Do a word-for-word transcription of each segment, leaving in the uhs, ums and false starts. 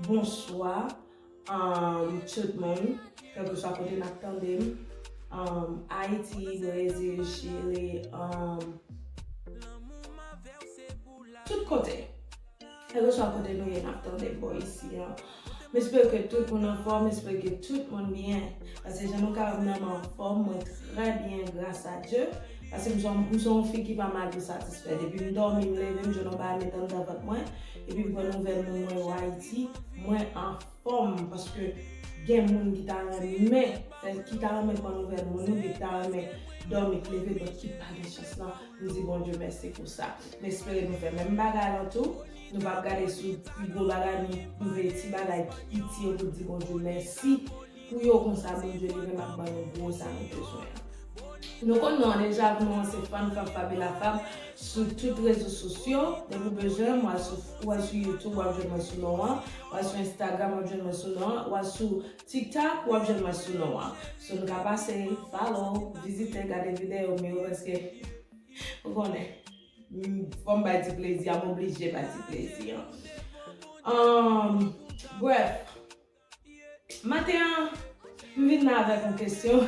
Bonswa, um, tout moun, kèlkeswa kote n ap tande m, um, Ayiti, Brezil, Chili, um, tout kote. Kèlkeswa kote nou ye, n ap tande m bò isi an. M espere ke tout moun anfòm, m espere ke tout moun byen. Paske jan nou ka wè m nan m anfòm, mwen trè byen, gras a Dye. Paske m se yon, m se yon fi ki pa mal pou satisfè. Depi m dòmi, m leve, m jwenn yon bagay met anndan vant mwen. Epi m pran nouvèl moun mwen yo Ayiti, mwen anfòm. Paske gen moun ki ta renmen fè, ki ta renmen pran nouvèl moun yo, men ki ta renmen dòmi, leve, donk ki pa gen chans lan. M di Bondye mèsi pou sa. M espere nou fè menm bagay lan tou. Nou p ap gade sou pi gwo bagay, nou, nou veye ti bagay ki piti yo pou di Bondye mèsi pou yo, konsa Bondye li menm ap ban nou gwo sa nou bezwen an. Nou konn non an deja, nou an se Fann Fab Fabila Fab sou tout rezo sosyo. Depi w bezwen m, w al sou, w al sou YouTube, w ap jwenn mwen sou non an. W al sou Instagram, w ap jwenn mwen sou non an. W al sou TikTok, w ap jwenn mwen sou non an. So nou ka pase, follow, vizite, gade videyo m yo, paske ou konnen. M, fò m bay ti plezi a, m oblije bay ti plezi an. Um, brèf, maten an, m vin la avèk yon kesyon.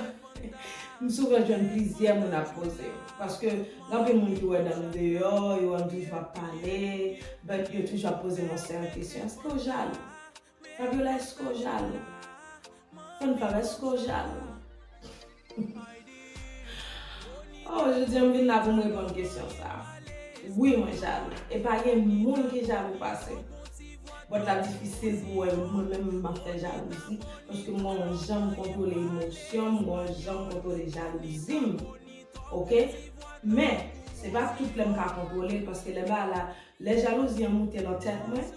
M souvan jwenn plizyè moun ap poze m. Paske gen anpil moun ki wè dan m deyò, yo wè m toujou ap pale, but yo toujou ap poze m yon sèl kesyon. Èske w jalou? Fabiola, èske w jalou? Fann Fab, èske w jalou? Oh, jodi a m vin la pou m reponn kesyon sa a. Wi, mwen jalou. E pa gen moun ki jalou pase m. But l ap difisil pou w wè mwen menm m ap fè jalouzi, paske m gon yon jan m kontwole emosyon m, m gon yon jan m kontwole jalouzi m. Oke? Men, se pa tout lè m ka kontwole l, paske lè bagay la, lè jalouzi an moute nan tèt mwen,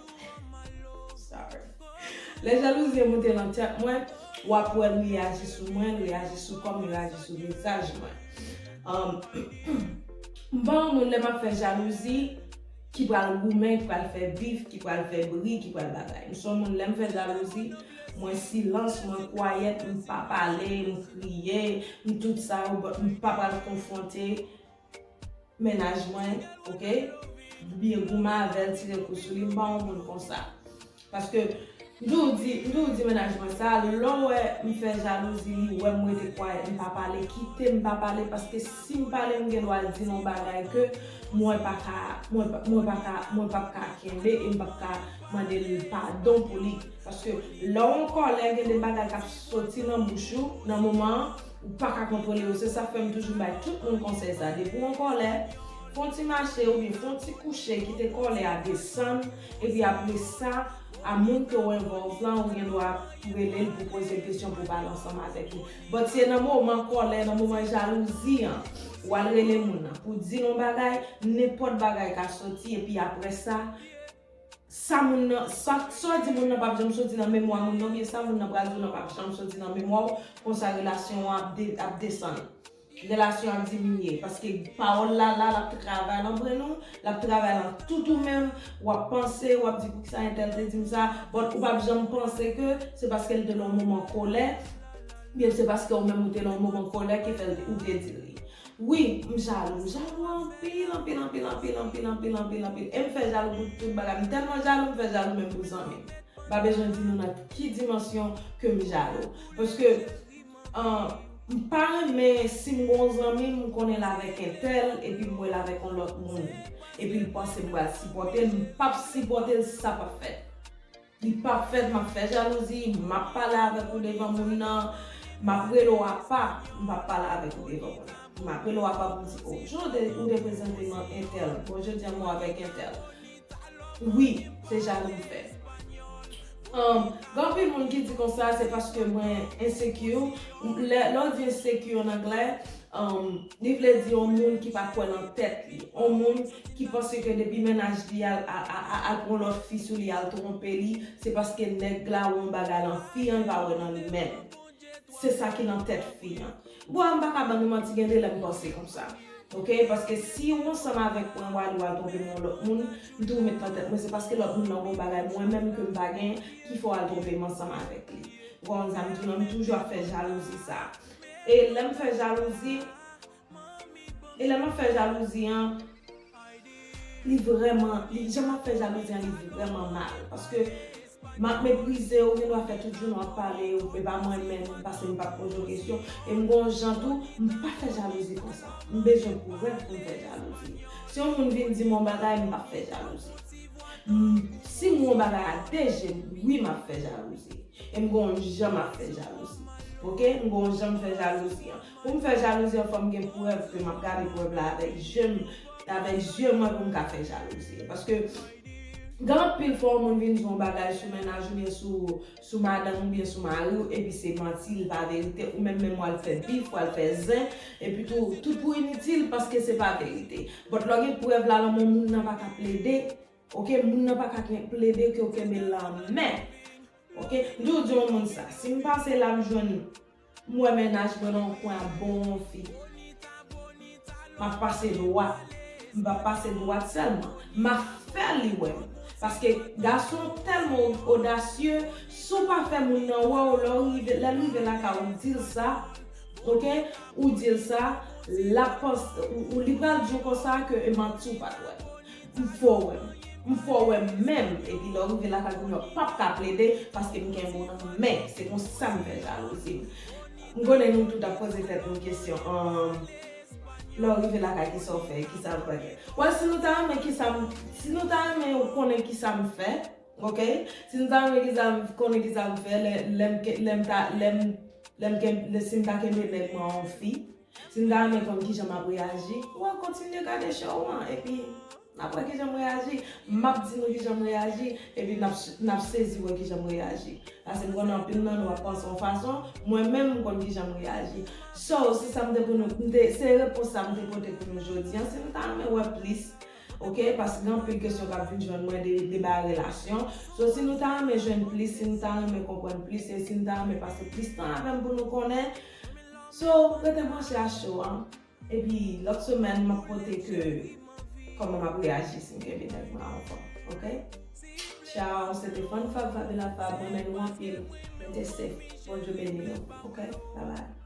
sorry. Lè jalouzi an moute nan tèt mwen, w ap wè l reyaji sou mwen, l reyaji sou kò m, l reyaji sou vizaj mwen. Um, m pa yon moun lè m ap fè jalouzi ki pral goumen, ki pral fè bif, ki pral fè bri, ki pral bagay. M se yon moun lè m fè jalouzi, mwen silans, mwen kwayèt, m pa pale, m kriye, m tout sa yo, but m pa pral konfwonte mennaj mwen, oke? Oubyen goumen avè l, tire kou sou li, m pa yon moun konsa. Paske, m toujou di, m toujou di mennaj mwen sa, lè w wè m fè jalouzi, li wè m rete kwayèt, m pa pale, kite m pa pale, paske si m pale, m gen dwa di l yon bagay ke mwen pa ka, mwen pa, mwen pa ka, mwen p ap ka kenbe, e m p ap ka mande l padon pou li. Paske lè w an kòlè, gen de bagay k ap soti nan bouch ou, nan moman an, ou pa ka kontwole yo. Se sa k fè m toujou bay tout moun konsèy sa. Depi w an kòlè, fè yon ti mache oubyen fè yon ti kouche, kite kòlè a desann, epi apre sa, a moun ke w envolve lan, ou gen dwa rele l pou poze l kesyon, pou pale ansanm avèk li. But se nan moman kòlè, nan moman jalouzi an, w al rele moun nan pou di l yon bagay, nenpòt bagay ka soti, epi apre sa, sa moun nan, sa, sa w di moun nan p ap janm soti nan memwa moun nan, oubyen sa moun nan pral di w nan p ap janm soti nan memwa w, konsa relasyon an ap de-, ap desann. Relasyon an ap diminye, paske pawòl la, la, l ap travay nan brenn ou, l ap travay nan tout ou menm, w ap panse, w ap di poukisa entèl te di m sa, but ou p ap janm panse ke se paske l te nan yon moman kòlè, oubyen se paske ou menm ou te nan yon moman kòlè ki fè l te, ou te di l li. Wi, m jalou. M jalou anpil, anpil, anpil, anpil. E m fè jalou pou tout bagay. M tèlman jalou, m fè jalou menm pou zanmi m. M pa bezwen di nou nan ki dimansyon ke m jalou. Paske, an, m pa renmen si m gon zanmi, m konnen l avèk entèl, epi m wè l avèk yon lòt moun. Epi l panse m pral sipòte l, m p ap sipòte l, sa p ap fèt. Li p ap fèt, m ap fè jalouzi, m ap pale avèk ou devan moun nan, m ap rele w apa, m p ap pale avèk ou devan moun nan. M ap rele w apa pou m di, o, jan w te, ou te prezante m an entèl, bon, jodi a m wè w avèk entèl. Wi, se jalou m fè. Um, gen anpil moun ki di konsa, se paske mwen insecure. Lè, lè w di insecure an anglè, um, li vle di yon moun ki pa kwè nan tèt li. Yon moun ki panse ke depi mennaj li al, a, a, a, al pran lòt fi sou li, al twonpe li, se paske nèg la wè yon bagay nan fi an, li pa wè nan li menm. Se sa ki nan tèt fi an. Bon, m pa ka ban nou manti, gen de lè m panse konsa. Oke? Paske si w ansanm avèk mwen, w al, w al twonpe m yon lòt moun, m toujou met nan tèt mwen, se paske lòt moun nan gon bagay mwen menm ke m pa gen, ki fè w al twonpe m ansanm avèk li. Ou konprann sa m di w lan, m toujou ap fè jalouzi sa. E lè m fè jalouzi, e lè m ap fè jalouzi an, li vrèman, li, jan m ap fè jalouzi an, li vrèman mal. Paske M ap meprize w, ou gen dwa fè tout jounen w ap pale, ou e pa mwen menm, paske m p ap poze w kesyon. E m gon jan tou, m pa fè jalouzi konsa. M bezwen prèv pou m fè jalouzi. Si yon moun vin di m yon bagay, m p ap fè jalouzi. M, si m wè yon bagay ak de je m, wi, m ap fè jalouzi. E m gon jan m ap fè jalouzi. Oke? M gon jan m fè jalouzi an. Pou m fè jalouzi an, fò m gen prèv ke m ap gade prèv la avèk je m, avèk je mwen pou m ka fè jalouzi. Paske gen anpil fwa yon moun vin di yon bagay sou mennaj oubyen sou, sou madanm oubyen sou mari w, epi se manti, li pa verite, ou menm menm w al fè bif, w al fè zen, epi tou, tout pou initil paske se pa verite. But lè w gen prèv la, lanmò moun nan pa ka plede, oke, moun nan pa ka ken-, plede ke w kenbe l nan men. Oke, m toujou di yon moun sa, si m pase la, m jwenn m wè mennaj mwen nan yon kwen ap bon yon fi. M ap pase dwat. M p ap pase dwat sèlman. M ap fè li wè m. Paske gason tèlman odasye, si w pa fè moun nan wè w, lè w rive, lè l rive lakay ou, ou di l sa, oke? Ou di l sa, l ap panse, ou, ou, li pral di w konsa ke e manti w pa t wè l. M fè w wè m. M fè w wè m menm. Epi lè w rive lakay kounye a, w p ap ka plede paske m kenbe w nan men. Se konsa m fè jalouzi m. M konnen nou tout ap poze tèt nou kesyon, um, lè w rive lakay, kisa w fè, kisa w fè. Well, si nou ta renmen kisa m, si nou ta renmen konnen kisa m fè, oke? Si nou ta renmen kisa m, konnen kisa m fè, lè, lè m ke-, lè m ta, lè m, lè m ken-, lè, si m ta kenbe nèg mwen yon fi, si m ta renmen konn kijan m ap reyaji, w a kontinye gade show an, epi n ap wè kijan m reyaji. M ap di nou kijan m reyaji, epi n ap, n ap sezi wè kijan m reyaji. Paske m konnen anpil nan nou ap panse yon fason, mwen menm m konn kijan m reyaji. So, se sa m te pou nou, m te, se repons sa m te pote pou nou jodi an. Si nou ta renmen wè plis, oke? Paske gen anpil kesyon k ap vin jwenn mwen de, de bagay relasyon. So, si nou ta renmen jwenn plis, si nou ta renmen konprann plis, e si nou ta renmen pase plis tan avè m pou nou konnen, so, rete branche a show an. Epi, lòt semèn, m ap pote ke kòman m ap reyaji si m kenbe nèg mwen anvan, oke? Ciao, se te Fann Fab, Fabiola Fab, mwen renmen nou anpil. Rete safe. Bondye beni nou, oke? Bye bye.